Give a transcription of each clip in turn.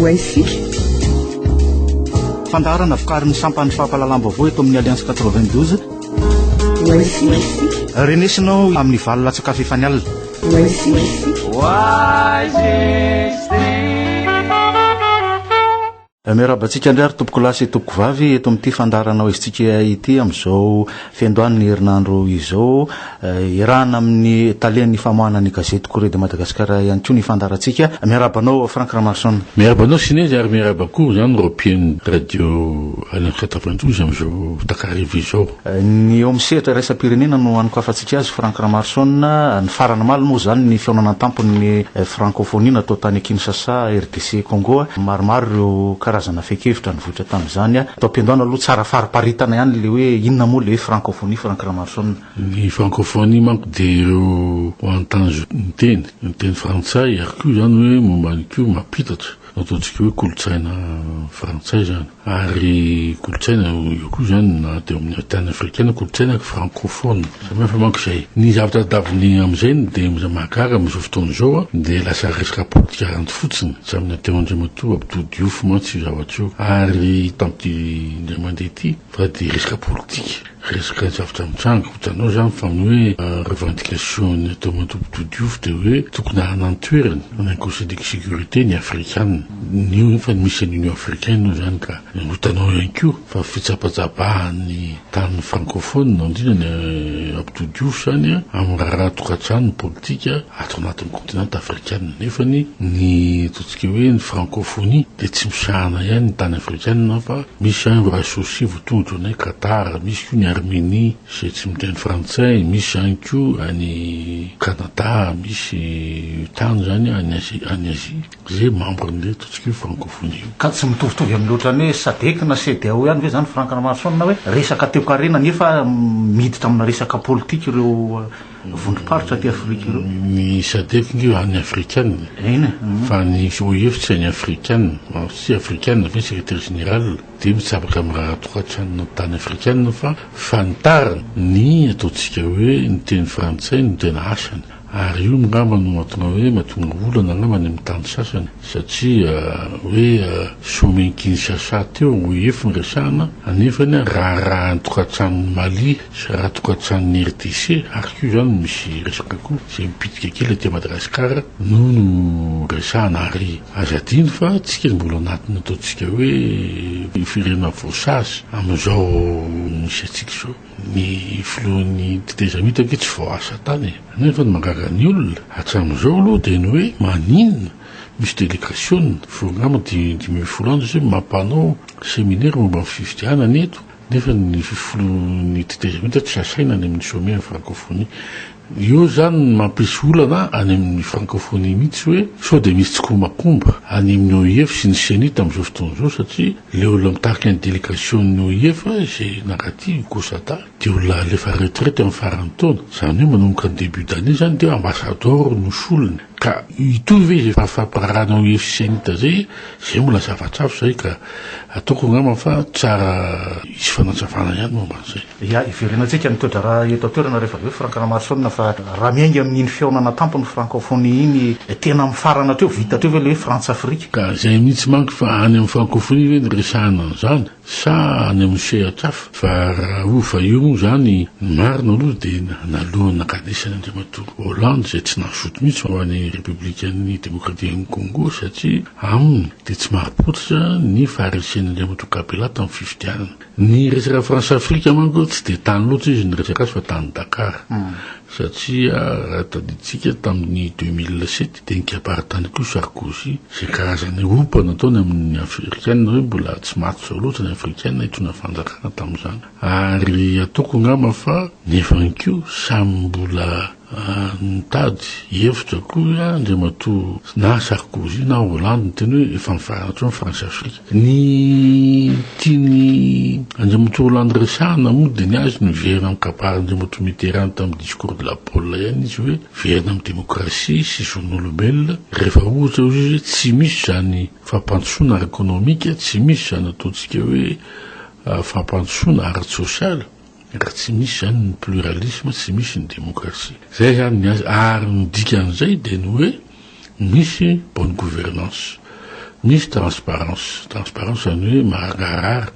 Ho haintsika. Fandaharana vokarin'ny sampan'ny fampahalalam-baovao eto amin'ny Alliance 92. Ho haintsika. Renesinao amin'ny valo latsaka fahefany alina. Ho haintsika. Miarahaba antsika indray ary tompokolahy sy tompokovavy eto amin'ity fandaharana ho aizintsika ity amin'izao fiandohan'ny herinandro izao. Iarahana amin'ny talen'ny famoahana ny gazety Courrier de Madagascar ihany koa ny fandaharantsika. Miarahaba anao Franck Ramaroson. Miarahaba anao Sinezy ary miarahaba koa izany ireo mpihaino radio Alliance 92 amin'izao takariva izao. Ny eo amin'ny sehatra iraisam-pirenena no hanokafantsika azy Franck Ramaroson. Ny farany omaly moa izany ny fihaonana an-tampon'ny Frankôfônia natao tany Kinshasa, RDC Congo. Maromaro ireo karazana fehin-kevitra nivoitra tamin'izany. Tao am-piandohana aloha tsara fariparitana ihany ilay hoe inona moa ilay hoe Frankôfônia Franck Ramaroson. Ny Frankôfônia manko dia ireo ho an'ny miteny, miteny frantsay ary koa izany hoe momba ny koa mampitatra. Ataontsika hoe kolontsaina frantsay izany. Ary kolontsaina io koa izany na teo amin'ny tany afrikana kolontsaina francophone. Samy hafa manko izay. Ny zavatra tadiaviny amin'izay no dia mahagaga amin'izao fotoana izao dia lasa resaka politika ranto fotsiny. Tsy amin'ny teo Andriamatoa Abdou Diouf mantsy io zavatra io. Ary tamin'ity indray mandeha ity fa dia resaka politika. Resaka zavatra mitranga, hitanao izany fa ny hoe revendication ny atao Andriamatoa Diouf dia hoe tokony hanana ny toerany any amin'ny conseil de sécurité ny afrikana. Io nefa ny misy an'ny union africaine io izany ka hitanao ihany koa fa fitsapatsabahan'ny tany francophone indrindra ny Abdou Diouf izany amin'ny raharaha tokantrano ny politika ato anatin'ny continent afrikana. Nefa ny ataontsika hoe ny francophonie dia tsy misahana ihany ny tany afrikana fa Misy ihany ireo associé voatongotra any Qatar, misy koa ny Armenie izay tsy miteny frantsay, misy ihany koa any Canada, misy tany izany any Asie any Asie izay membre an'ilay ataontsika hoe francophonie io. Ka tsy mitovitovy amin'ny ohatran'ny hoe Sadec na CEDEAO ihany ve izany Franck Ramaroson na hoe resaka toekarena nefa miditra amina resaka politika ireo vondrom-paritra aty Afrika ireo? Ny Sadec nge any Afrikana Eny e. Fa ny OIF tsy any Afrikana, tsy Afrikana ve ny secrétaire général dia mitsabaka amin'ny raharaha tokantranona tany Afrikana fa fanitarana ny ataontsika hoe ny teny frantsay no tena asany ary io angamba no mahatonga hoe mahatonga olana angamba any amin'ny tany sasany satria hoe sommet Kinshasa teo OIF no resahana anefany raharahan'ny tokantranon'i Mali Sy raha tokantranon'ny RDC ary koa izany misy resaka koa izay mipitika kely aty Madagascar no no resahana ary aza adino fa tsika mbola anatin'ny ataontsika hoe firenena voasazy amin'izao misy antsika izao. Ny filohan'ny tetezamita ange tsy voaasa tany e! Nefa ny mahagaga ny olona hatramin'izao aloha dia ny hoe maninona misy delegasiona vao angamba 15 andro izay mampanao seminaire momba ny fifidianana eto Nefa ny filohan'ny tetezamita tsy asaina any amin'ny sommet ny francophonie. Eo izany no mampisy olana any amin'ny francophonie mihitsy hoe sao dia misy tsikombakomba any amin'ny OIF sy ny Cenit amin'izao fotoana izao satria ilay olona mitarika ny delegasion'ny OIF izay nankaty Hugo Sada dia olona alefa retraite amin'ny faran'ny taona. Izany hoe manomboka ny début d'année izany dia ambassador no solony. Ka hitovy ve izay fampirarahana OIF sy Cenit izay? Izay mbola zavatra hafa izay ka ataoko angamba fa tsara hisy fanazavana ihany momba an'izay. Ya, hiverenantsika ny toe-draharaha eto an-toerana rehefa avy eo Franck Ramaroson fa raha miainga amin'iny fihaonana tampon'ny Francophonie iny tena mifarana hatreo, vita hatreo ve ilay hoe Frantsa-Afrika? Ka izay mihitsy manko fa any amin'ny Francophonie ve no resahana an'izany? Sa any amin'ny sehatra hafa? Fa raha ho fa io moa izany ny marina aloha dia naloan'ny nankanesany Andriamatoa Hollande izay tsy nazoto mihitsy ho any Repoblikan'ny Demokratian'i Congo satria aminy dia tsy marim-pototra ny faharesen'Andriamatoa Kabila tamin'ny fifidianana. Ny resaka France-Afrika manko tsy dia tany loatra izy niresaka azy fa tany Dakar satria raha tadidintsika tamin'ny 2007 dia nikabary tany koa Sarkozy izay karazana ompa nataony amin'ny Afrikana hoe mbola tsy matotra loatra ny Afrikana hitondra fanjakana tamin'izany ary ataoko angamba fa nefa ihany koa samy mbola nitady hevitra koa Andriamatoa na Sarkozy na Hollande niteny hoe efa mifarana hatreo ny France Afrique. Ny tian'i Andriamatoa Hollande resahana moa dia ny azy niverina amin'ny kabarin'Andriamatoa Mitterrand tamin'ny discours de la Baule ihany izy hoe verina amin'ny demokrasia sy zon'olombelona rehefa ohatra hoy izy hoe tsy misy izany fampandrosoana ara-ekonomika, tsy misy izany ataontsika hoe fampandrosoana ara-tsosialy. Raha tsy misy izany ny pluralisme, tsy misy ny demokrasia. Izay izany ny azy, ary ny dikan'izay dia ny hoe misy bonne gouvernance. Misy transparence, transparence izany hoe mangarahara.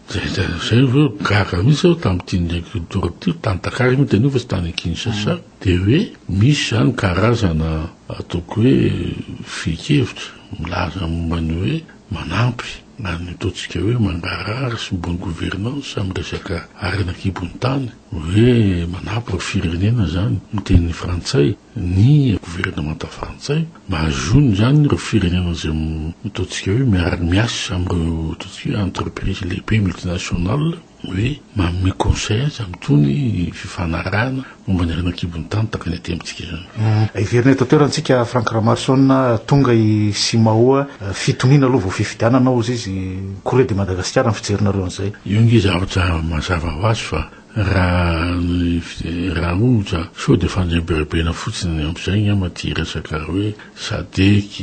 Zay zay hoe gaga mihitsy aho tamin'ity ndraiky tour ity, tany Dakar moa tena io fa tsy tany Kinshasa, dia hoe misy izany karazana ataoko hoe fehin-kevitra milaza momba ny hoe manampy na ny ataontsika hoe mangarahara sy bonne gouvernance amin'ny resaka harena an-kibon'ny tany, hoe manampy ireo firenena izany miteny frantsay. Ny governemanta frantsay mahazoany izany ireo firenena izay ataontsika hoe miara-miasa amin'ireo ataontsika hoe entreprise lehibe multinationale hoe manome conseil azy amin'itony fifanarahana momba ny harena an-kibon'ny tany tahaka ny aty amintsika izany. Hiverina eto an-toerana isika Franck Ramaroson, tonga i Simao, fitoniana aloha vao fifidianana hozy izy, Courrier de Madagascar ny fijerinareo an'izay. Io ange zavatra mazava ho azy fa Raha ny raha ohatra sao dia fandrebirebena fotsiny amin'izay angamba ity resaka hoe Sadec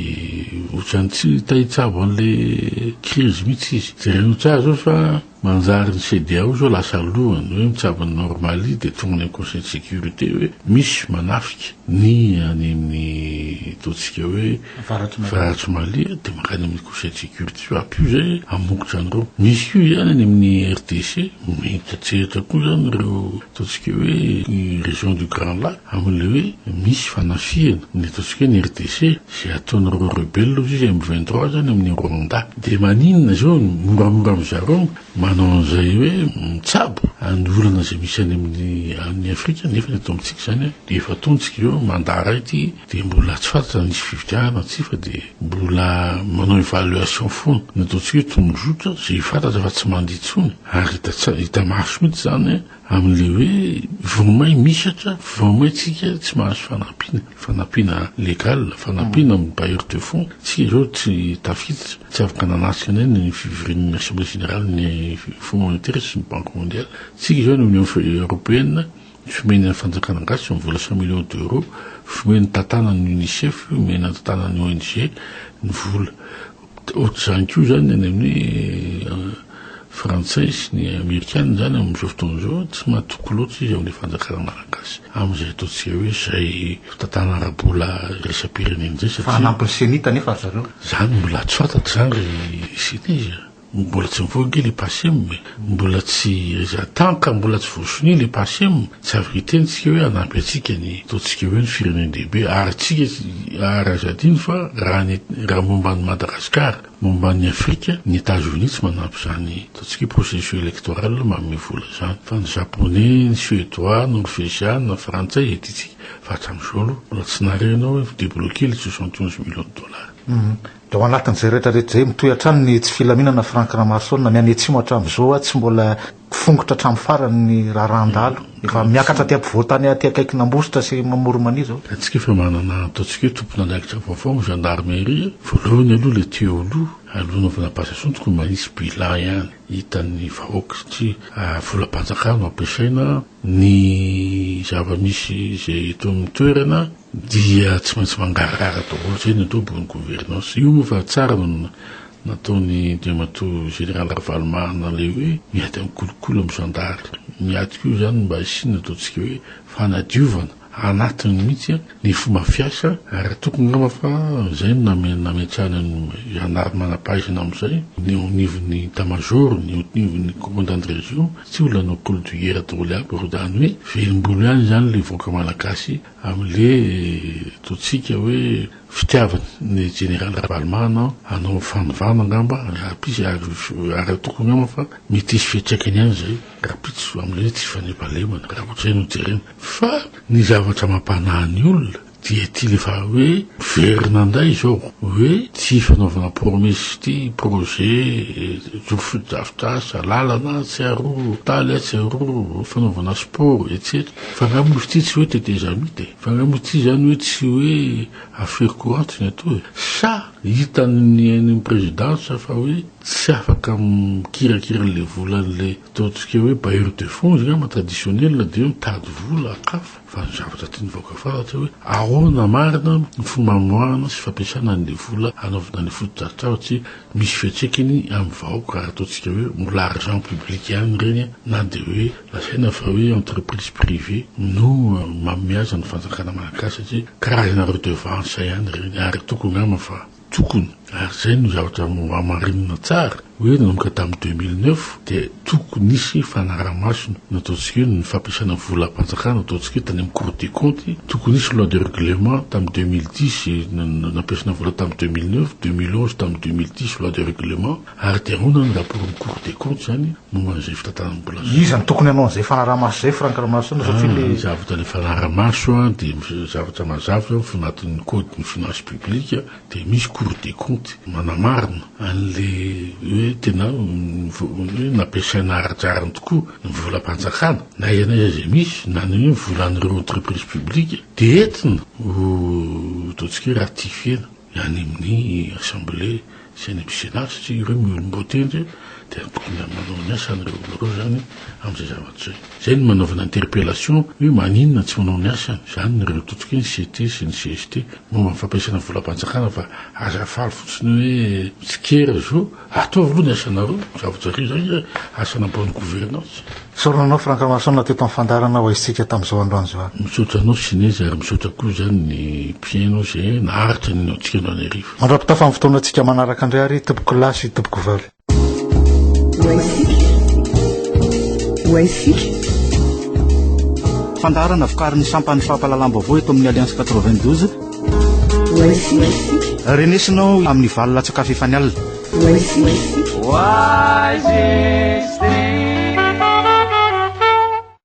ohatran'ny tsy te hitsabo an'le crise mihitsy izy. Jereo tsara zao fa manjary ny CEDEAO zao lasa lohany hoe mitsabo ny Nord Mali dia tonga any amin'ny conseil de sécurité hoe misy manafika ny any amin'ny ataontsika hoe Avaratr'i Mali dia mankany amin'ny conseil de sécurité fa ampio izay hamongotra an'ireo. Misy koa izany any amin'ny RDC, mihetsatsehatra koa izany ireo ataontsika hoe ny région du Grand Lac amin'ilay hoe misy fanafihana ny ataontsika hoe ny RDC izay ataon'ireo rebelles hozy izy M23 izany amin'ny Rwanda. Dia maninona izao moramora amin-dry zareo manao an'izay hoe mitsabo any olana izay misy any amin'ny any Afrika nefa ny eto amintsika izany dia efa ataontsika izao mandat iray ity Dia mbola tsy fantatra na nisy fifidianana na tsia fa dia mbola manao evaluation foana. Ny ataontsika hoe tondrozotra izay fantatra fa tsy mandeha intsony ary hita tsara, hita maso mihitsy izany amin'ilay hoe vao may mihisatra, vao may tsika tsy mahazo fanampiana, fanampiana légal, fanampiana amin'ny bailleur de fonds, tsika izao tsy tafiditra, tsy afaka nanatrika anay ny fivorian'ny assemblée générale ny fonds monétaire sy ny banque mondiale, tsika izao ny union européenne. Fomena ny fanjakana gasy ny vola 100 millions d'euros, fomena tantanan'ny Unicef, omena tantanan'ny ONG ny vola. Ohatr'izany koa izany any amin'ny frantsay sy ny amerikana izany amin'izao fotoana izao, tsy matoky loatra izy amin'ilay fanjakana malagasy amin'izay ataontsika hoe izay fitantanana ara-bola iraisam-pirenena izay satria. Fa hanampy ny Cenit anefa ry zareo. Izany mbola tsy fantatra izany ry Cenit a. Mbola tsy mivoaka ange le Pacem e! Mbola tsy tant que mbola tsy voasonia le Pacem, tsy afaka hiteny tsika hoe hanampy antsika ny ataontsika hoe ny firenen-dehibe ary tsika ary aza adino fa raha ny raha momba an'i Madagascar, momba an'i Afrika, ny Etats Unis tsy manampy izany ataontsika hoe processus électoral manome vola izany fa ny Japonais, ny Suédois, Norvégiana, Frantsay izay tiantsika fa hatramin'izao aloha mbola tsy naharena hoe débloquer le 71 millions de dollars. Dia ao anatin'izay rehetra rehetra izay, mitohy hatrany ny tsy filaminana Franck Ramaroson, ny any atsimo hatramin'izao tsy mbola fongotra hatramin'ny farany ny raharahan-dahalo. Efa miakatra aty ampovoan-tany aty akaikin'Ambositra sy Mamorimania izao. Antsika efa manana ataontsika hoe tompon'andraikitra vaovao amin'ny gendarmerie, voalohany aloha ilay teo aloha, aloha anaovana passation tokony mba hisy bilan ihany hitan'ny vahoaka satria volam-panjakana no ampiasaina, ny zava-misy izay eto amin'ny toerana dia tsy maintsy mangarahara daholo izay ny atao bonne gouvernance. Io moa fa tsara no nataon'i Andriamatoa Général Ravalomanana ilay hoe miady amin'ny kolikoly amin'ny zandary. Miady koa izany mba hisian'ny ataontsika hoe fanadiovana anatiny mihitsy ny fomba fiasa ary tokony angamba fa izay no nametrahana ny zandary manam-pahaizana amin'izay, ny eo anivon'ny état major, ny eo anivon'ny commandant de région, tsy olona hanao col de guerre daholo aby ireo, izany hoe velom-bolo ihany izany ilay vahoaka malagasy amin'ilay ataontsika hoe fitiavany ny jeneraly Ravalomanana hanao fanovana angamba rahampitso ary tokony angamba fa mety hisy fiantraikany ihany izay rahampitso amin'ilay hoe tsy fandriampahalemana raha ohatra izay no jerena fa ny zavatra mampanahy ny olona dia ity le fa hoe miverina indray izao hoe tsy fanaovana promesse ity projet joro fotodrafitrasa lalana atsy aroa hopitaly atsy aroa fanaovana sport etsetra fa angaha moa izy ity tsy hoe tetezamita e fa angaha moa ity izany hoe tsy hoe affaire courante ny atao e sa hitan'ny any amin'ny présidence fa hoe tsy afaka mikirakira an'ilay volan'ilay ataontsika hoe bailleur de fonds izy angamba traditionnel dia hoe mitady vola ankafa Fa ny zavatra tian'ny vahoaka fantatra hoe ahoana marina ny fomba amoahana sy fampiasana an'ilay vola hanaovana ny fotodrafitrasa satria misy fiantraikany amin'ny vahoaka ary ataontsika hoe mbola argent public ihany ireny na dia hoe lazaina fa hoe entreprise privée no manome azy ny fanjakana malagasy satria karazana redevance ihany ireny ary tokony angamba fa Tokony. Ary izay no zavatra nohamarinina tsara hoe nanomboka tamin'ny 2009 dia tokony nisy fanaraha-maso nataontsika hoe ny fampiasana volam-panjakana nataontsika hoe tany amin'ny Cour des comptes, tokony nisy loi de règlement tamin'ny 2010 nampiasana vola tamin'ny 2009, 2011 tamin'ny 2010 loi de règlement ary dia ahoana ny rapport amin'ny Cour des comptes izany momba an'izay fitantanam-bola izay. Iza no tokony hanao an'izay fanaraha-maso izay Franck Ramaroson satria le. Ny zavatra le fanaraha-maso dia zavatra mazava izao fa anatin'ny code ny finance publique dia misy cour des comptes manamarina an'le hoe tena hoe nampiasaina ara-drariny tokoa ny volam-panjakana na aiza na aiza izay misy na ny hoe volan'ireo entreprise publique dia entina ho ataontsika hoe ratifier-na any amin'ny assemblée sy any amin'ny sénat satria ireo miolom-boatendry dia tokony manao ny asany ireo olona ireo izany amin'izay zavatra izay. Izay no manaovana interpellation hoe maninona tsy manao ny asany izany ireo totoky ny CT sy ny CST momba ny fampiasana volam-panjakana fa aza faly fotsiny hoe mitsikera zo, ataovy aloha ny asanareo, zavatra re izay asana bonne gouvernance. Isaorana anao Franck Ramaroson teto amin'ny fandaharana ho aisintsika tamin'izao androany izao. Misaotra anao Sinezy ary misaotra koa izany ny mpihaino izay naharitra ny antsika androany hariva. Mandra-pitafa amin'ny fotoanantsika manaraka indray ary tompokolahy sy tompokovavy. Fandaharana vokarin'ny sampan'ny fampahalalam-baovao eto amin'ny Alliance 92. Renesinao amin'ny valo latsaka fahefany alina.